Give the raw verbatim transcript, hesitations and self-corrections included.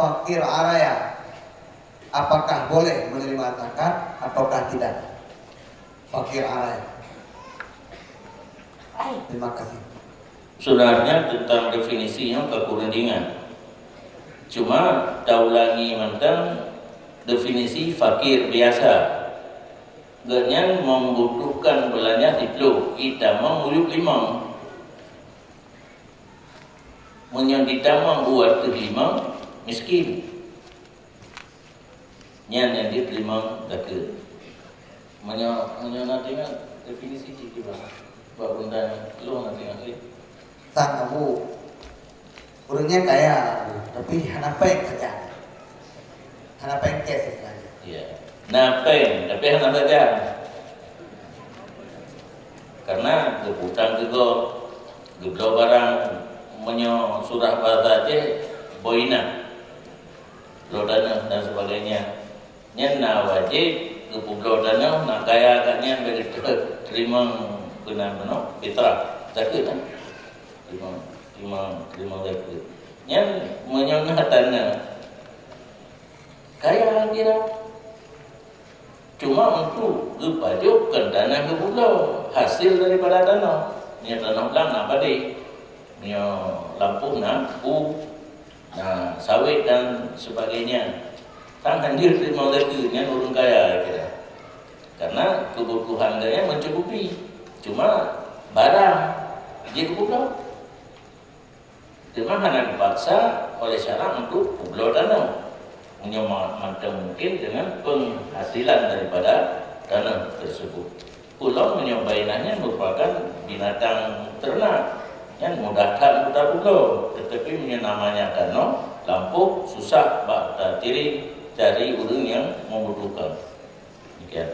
Fakir araya, apakah boleh menerima zakat ataukah tidak? Fakir araya. Terima kasih. Sebenarnya tentang definisi nyoe ka kureueng ingat. Cuma taulangi mantong definisi fakir biasa. Gobnyan membutuhkan belanja siplôh, itamong uyueb limong. Meunyoe jitamong u ateueh limong, miskin. Nyan nyang jeuet limong zakeuet. Meunyoe, meunyoe na teuingat definisi cit kiban, bak bunda lôn na teuingat lé. Sang Abu, ureueng nyan kaya, Abu, tapi hana péng sajan. Hana péng cash istilahnya. Ya. Na péng, tapi hana sajan. Karena geuputang keu gob, geubloe barang, meunyoe surah bahasa Aceh, boinah. Bloe tanoh dan sebagainya. Nyan na wajéb geupeubloe tanoh, na kaya gobnyan bak geuteurimong peunan meunoe, fitrah, zakeuet, kan? Teurimong, teurimong, teurimong zakeuet. Nyan meunyoe na tanoh, kaya kira. Cuma untuk geupajôh kon tanoh geupeubloe, hasil daripada tanoh. Meunyoe tanoh blang na padé, meunyoe lampôh na u, na sawét dan sebagainya. Kan hanjeuet teurimong zakeuet, nyan ureueng kaya kira. Karena kebutuhan gobnyan mencukupi. Cuma barang jeuet geupeubloe. Teuma hana geupaksa oleh syarak untuk peubloe tanoh. Meunyoe ma-, mantong mungkin dengan penghasilan daripada tanoh tersebut. Ulôn meunyoe bainah nyan merupakan binatang ternak, nyan mudah that untuk tapeubloe. Tetapi meunyoe namanya tanoh, lampôh, susah bak tatiri cari ureueng nyang membutuhkan. Demikian.